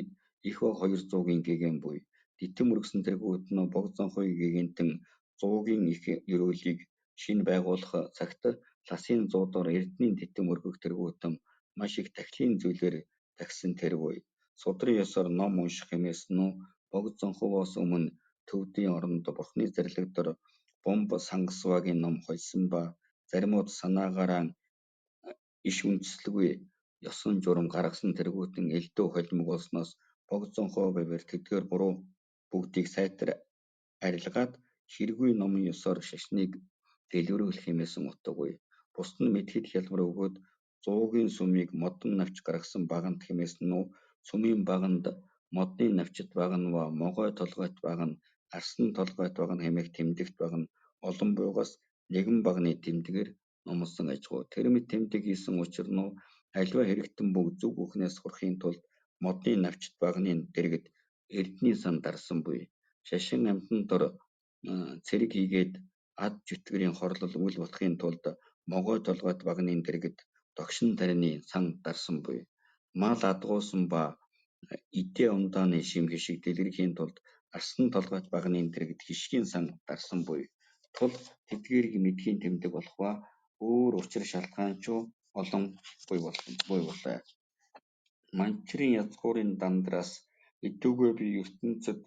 Speaker 1: их бага хоёр зуугийн гэгээн буй. Дитэм өргөсөн тэргүүд нь Богдзонховын гэгээнтэн зуугийн их ерөөлийг шинэ байгуулах цагт ласын зуудаар эрдэнийн дитэм өргөх тэргүүтэн маш их тахилын зүйлээр тахисан тэр буй. Судрын ёсоор ном унших хэмээсэн нь Богдзонховоос өмнө төвдийн оронд бурханы зарлиг дор Бомб Сангасвагийн ном хольсон ба заримуд санаагаараа иш үзэсгэлгүй ёсон журам гаргасан тэргүүтэн элдв холимог болсноос Богдзонхов бавар тэдгээр буруу бүгдийг сайтар арилгаад хэргүй номын ёсоор шашныг дэлгэрүүлэх хэмээсэн утгагүй. Бусад нь мэдэхэд хялбар бөгөөд зуугийн сүмийг модон навч гаргасан багант хэмээсэн нь сүмийн баганд модны навчит багана ба могой толгойт багана, арслан толгойт багана хэмээх тэмдэгт багана олон буйгаас нэгэн баганы тэмдгээр номлосон аж ахуй. Тэр мэт тэмдэг хийсэн учир нь аливаа хэрэгтэн бүх зөв бүхнээс сурахын тулд модны навчит баганы дэргэд эрдэнийн сан дарсан буй. Шашин амьтан дор цэрэг хийгээд ад чөтгөрийн хорлол үл болохын тулд могой толгойт баганы дэргэд догшин тарианы сан дарсан буй. Мал адгуусан ба идээ ундааны шим хишиг дэлгэрхийн тулд арслан толгойт баганы дэргэд хишгийн сан дарсан буй. Тул тэдгээрийг мэдэхийн тэмдэг болох ба өөр учир шалтгаан ч олон буй болов. Манчрын язгуурын дандраас эдүгээ би ертөнцөд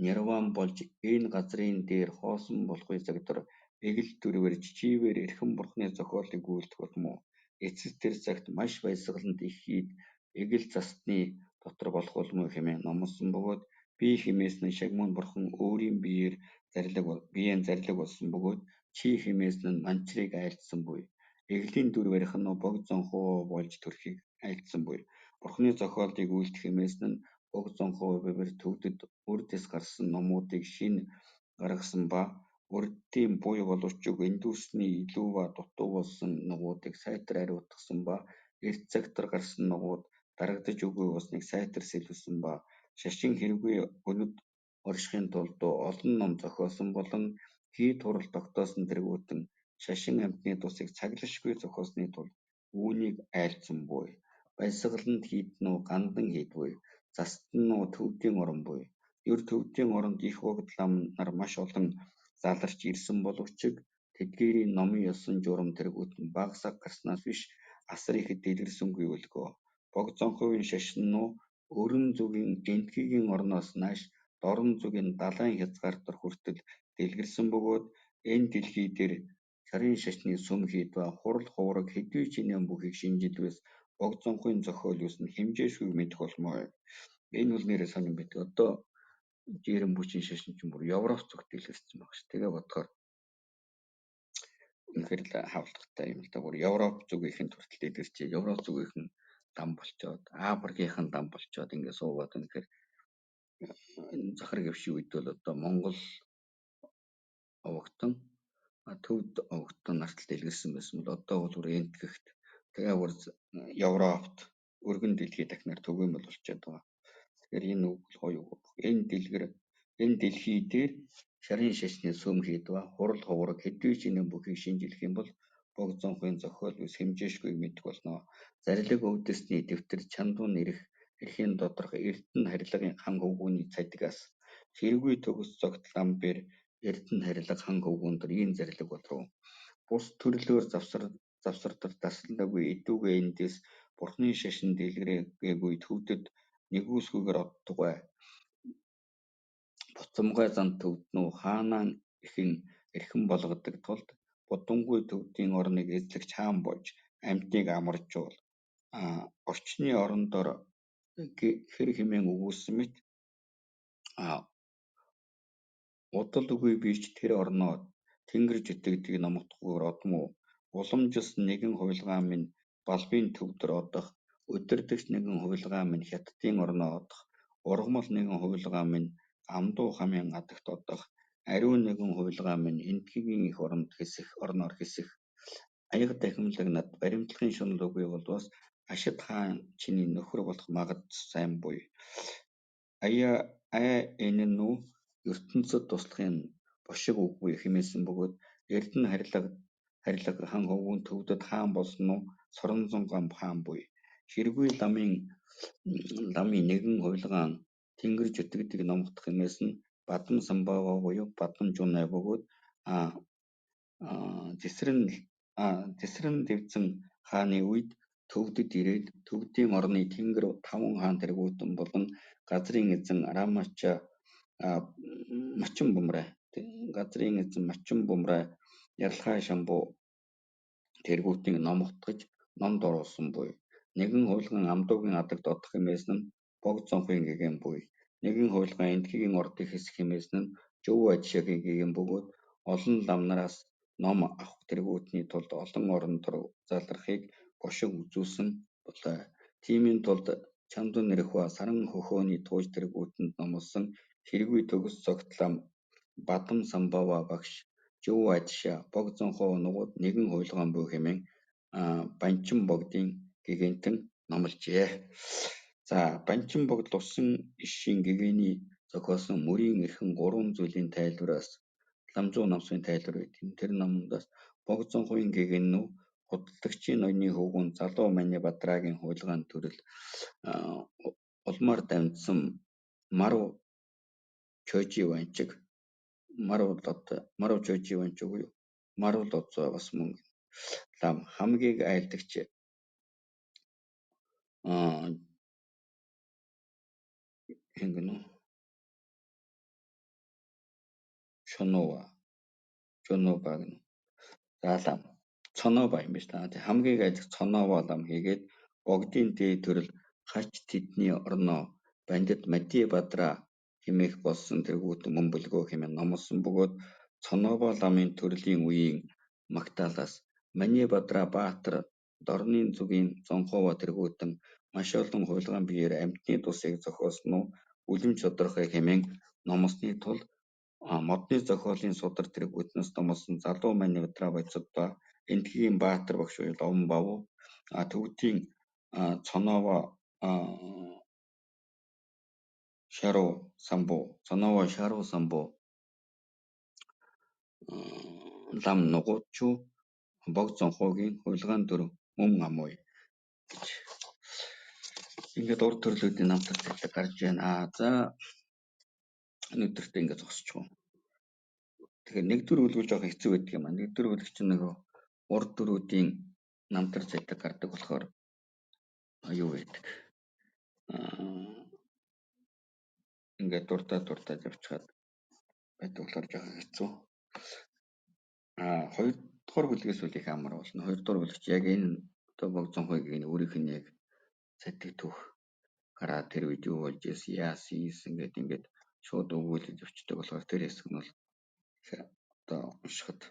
Speaker 1: нирван болж энэ газрын дээр хоосон болохуй цаг дор эгэл дүрвээр жиживээр эрхэм бурханы зохиолыг үйлдэх болмоо. Эцэст тэр цагт маш баясгалант их хийд эгэл застны дотор болох болмоо хэмээн номлосон бөгөөд би хэмээсэн нь Шагмун бурхан өөрийн биеэр зарлиг болсон бөгөөд чи хэмээсэн нь Манчрыг айлдсан буй. Эглийн дүр барих нь Богдзонхов болж төрөхийг айлдсан буй. Бурханы зохиолыг үйлдэх хэмээсэн нь Богдзонхов бивэр төвдөд урьд эс гарсан номуудыг шинэ гаргасан ба урдын буй боловч индусны илүү ба дутуу болсон нугуудыг сайтар ариутгасан ба эрт цагт гарсан нугууд дарагдаж үгүй болсныг сайтар сэлүүлсэн ба шашин хэргүй өнөд оршихын тулд олон ном зохиосон болон хийд хурал тогтоосон тэргүүтэн шашин амьтны тусыг цаглашгүй зохиосны тулд үүнийг айлдсан буй. Баясгалант хийд нь гандан хийд буй. Застан нь төвдийн орон буй. Ер төвдийн оронд их богд лам нар маш олон заларч ирсэн боловч тэдгээрийн номын ёсон журам тэргүүтэн бага сага гарснаас биш асар ихэд дэлгэрсэнгүй өлгөө. Богдзонховын шашин нь өрөн зүгийн Энэтхэгийн орноос нааш дорнон зүгийн далайн хязгаар дор хүртэл дэлгэрсэн бөгөөд энэ дэлхий дээр шарын шашны сүм хийд ба хурал хувраг хэдий ч инээн бүхийг шинжилвээс Богдзонхын зохиол ус нь хэмжээшгүй мэдэх болмоо. Энэ бол нэрээ сонин байдаг. Одоо жирэм бүчин шашин чинь бүр Европ зүгт дэлгэрсэн баг ш. Тэгээ бодохоор үнэхээр л хавлагатай юм л да. Бүр Европ зүгийнхэн хүртэл дэлгэрчээ. Европ зүгийнхэн дам болчоод, Африкийнхэн дам болчоод ингээд суугаад үнэхээр захар гэвшийн үед бол одоо Монгол овогтон төвд овогтон нарт дэлгэрсэн байсан бол одоо бол бүр Энэтхэгт тэгээ бүр Европт өргөн дэлхий дахнаар түгээмэл болчиход байгаа. Тэгэхээр энэ үг бол гоё үг. Энэ дэлхий дээр шарын шашны сүм хийд ба хурал хувраг хэдий ч энэ бүхийг шинжилэх юм бол Богдзонхын зохиол ус хэмжээшгүй мэдэх болно. Зарлиг өвдөсний дэвтэр чандуун нэрх эрхийн доторх эрдэнэ харилгын хан хөвгүүний цадгаас хэргүй төгс цогт ламбер эрдэнэ харилга хан хөвгүүн дор ийм зарлиг болов. Бус төрлөөр Завсардар таслаагүй эдүгээ эндээс бурханы шашин дэлгэрээгүй төвдөд нигүүлсгүйгээр оддоггой. Буцамгай занд төвд нь хаанаа эхэн эрхэм болгодог тулд Будангуй төвдийн орныг эзлэгч хаан болж амьтныг амаржуул. Орчны орон дор хэр хэмээн өгүүлсэн мэт удалгүй би ч тэр орноо тэнгэр жүтгэдгийг номлохгүйгээр одмоо. Уламжилсан нэгэн хувилгаан минь Балбын төв дээр одох, удирдагч нэгэн хувилгаан минь Хятадын орноо одох, ургамал нэгэн хувилгаан минь Амдуу хамын адагт одох, ариун нэгэн хувилгаан минь Энэтхэгийн эх оронд хэсэх орноор хэсэх. Аяга дахимлаг над баримтлахын шунал үгүй болвоос Ашид хаан чиний нөхөр болох магад сайн буй. Аяа энэ нь ертөнцөд туслахын бошиг үг буй хэмээсэн бөгөөд Эрдэнэ харилга хан хөвгүүн төвдөд хаан болсон нь Соронзон хаан буй. Ширгүй ламын нэгэн хувилгаан тэнгэр жүтгэдгийг номлодох хэмээсэн нь Бадамсамбава буюу Бадамжунай бөгөөд Тэсрэн-Дэвзэн хааны үед төвдөд ирээд төвдийн орны тэнгэр таван хаан тэргүүтэн болон газрын эзэн Рамача Мачимбумрай газрын эзэн Мачимбумрай Яралхай Шамбу тэргүүтнийг номлогдож номд оруулсан буй. Нэгэн хувилгаан Амдуугийн адагт одох хэмээсэн нь Богдзонхын гэгээн буй. Нэгэн хувилгаан Энэтхэгийн ордыг хэсэх хэмээсэн нь Жувуу Адишагийн гэгээн бөгөөд олон лам нараас ном авах тэргүүтний тулд олон орон дор залрахыг бошиг үзүүлсэн болой. Тиймийн тулд Чамдунэрхва саран хөхөөний тууж тэргүүтэнд номлосон Ширгүй төгс цогт лам Бадамсамбава багш Жувуу Адишаа Богдзонхоо нугууд нэгэн хувилгаан буй хэмээн Банчинбогдын гэгээнтэн номложээ. За Банчинбогд лувсан ишийн гэгээний зохиосон мөрийн эрхэн гурван зүйлийн тайлбараас Ламжуу намсын тайлбар байдаг юм. Тэр номондоос Богдзонхын гэгээн нь худалдагчийн ноёны хөвгүүн залуу Манибадрагийн хувилгаан төрөл улмаар дамжсан Мару Чоживанчиг Мару Чоживанчиг буюу Мару Лозоо бас мөн лам хамгийн айлдагч хэн гэнэ үү? Шонова Жонова гэнэ. За лам Цонова юм биш та. Хамгийн айлдагч Цонова лам хийгээд богдын дээд төрөл хач тэдний орноо бандит Мадибадра хэмээх болсон тэргүүтэн мөн бөлгөө хэмээн номлосон бөгөөд Цонова ламын төрлийн үеийн магтаалаас Манибадра Баатар дорнын зүгийн Зонхова тэргүүтэн маш олон хувилгаан биеэр амьтны тусыг зохиосон уу үлэмж тодорхой хэмээн номлосны тул модны зохиолын судар тэргүүтнээс номлосон залуу Манибадра бодисод ба Энэтхэгийн Баатар багш буюу Ловонбав төвдийн Цонова Шаруу самбу Цонова Шаруу самбу лам нугуучуу Богдзонхоогийн хувилгаан дүр мөн амуй гэж. Ингээд урд төрлүүдийн намтар цэцэг гарч байна. За өнөөдөртөө ингээд зогсчихоо. Тэгэхээр нэгдүгээр бүлэг жоох хэцүү байдаг юм аа. Нэгдүгээр бүлэг чинь нөгөө урд дүрүүдийн намтар цэцэг гардаг болохоор юу байдаг. Ингээд дуртад явчихад байдаг болохоор жоох хэцүү. Хоёрдугаар бүлгээс үл их амар болно. Хоёрдугаар бүлэг чи яг энэ одоо Богдзонхойг өөрийнх нь яг цэцэг түүх гараад тэр үед юу болж ирсэн, яасан, ийсэн гэдэг ингээд шууд өгүүлээд явчихдаг болохоор тэр хэсэг нь бол одоо уншихад